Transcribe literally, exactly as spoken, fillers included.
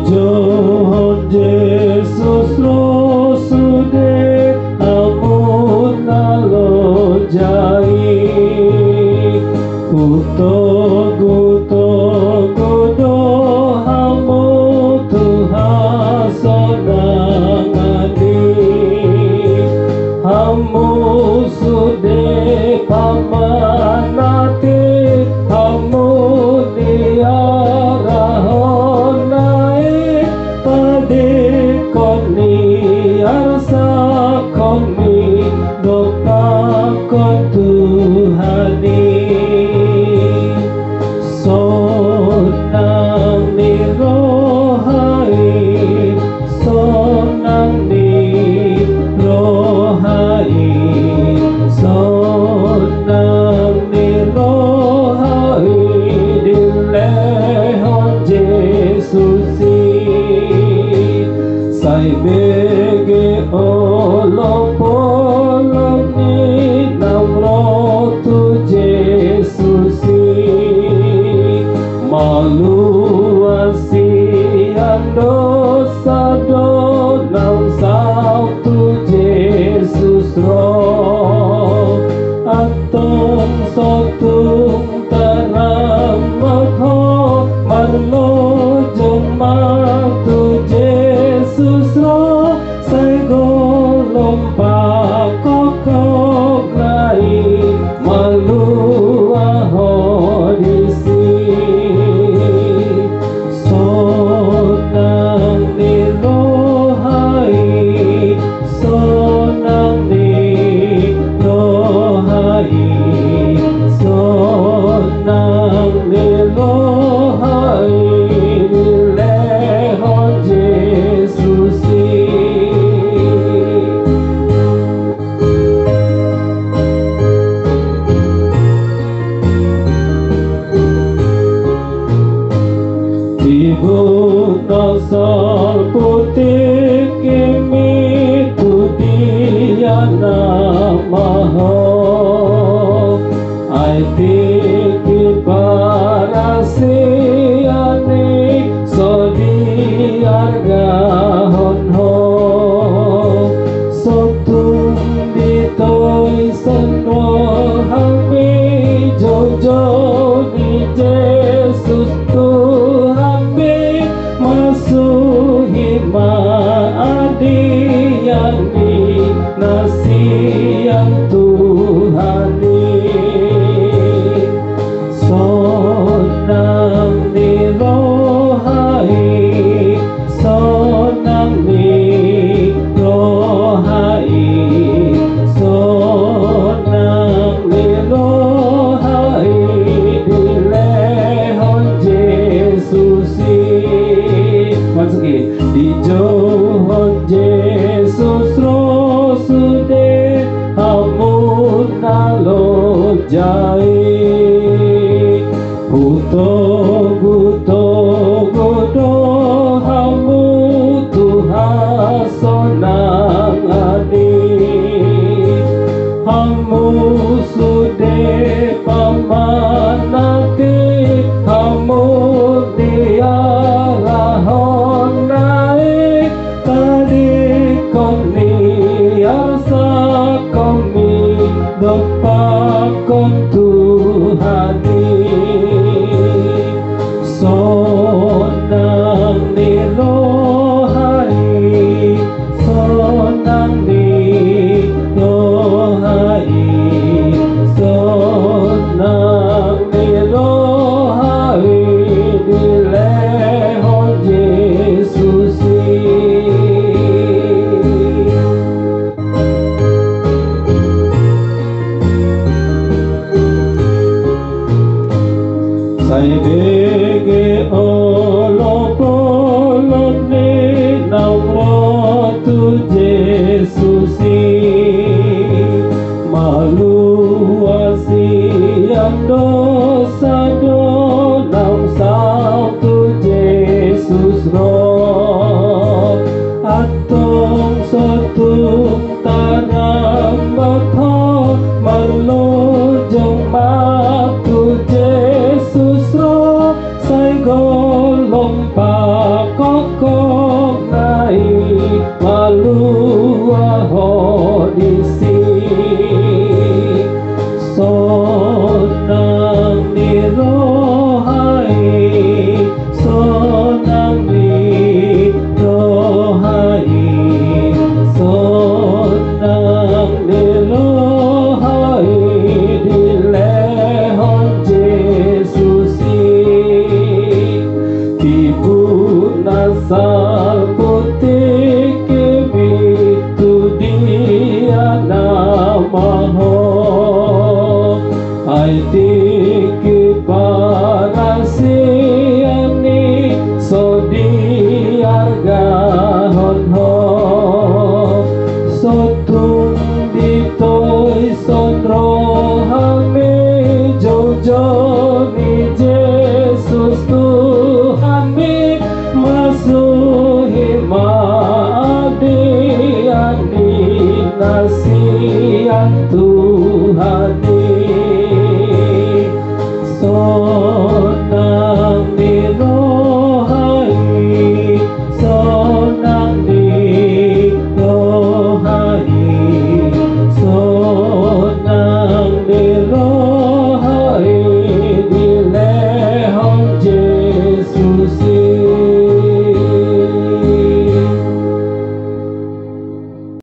Johon Jesus ro sude hamu na loja i. Hutogu-togu do hamu tu hasonangan i. Hamu sude pamanat i, hamu ni arahon na i, padengkon ni arsak on i, dompakkon Tuhan i. Sonang ni roha i, sonang ni roha i, sonang ni roha i, dilehon Jesus i. Sai bege olop-olop ni naung ro tu Jesus i. Malua sian dosa do naung saut tu Jesus ro. Antong so tung taramot ho, marlojong ma tu Jesus ro. Sai golom pakokkok na i, malua ho disi. Sonang ni roha i, sonang ni roha i, sonang ni roha i, dilehon Jesus i. Tibu na salpu tingki, mitu dia nama ho. Ai tingki parasian i so diargahon ho. So tung ditoisan rohangmi joujou ni Jesus Tuhanmi, masuhi ma adian ni na sian Tuhan i. Sonang ni roha i, sonang Sa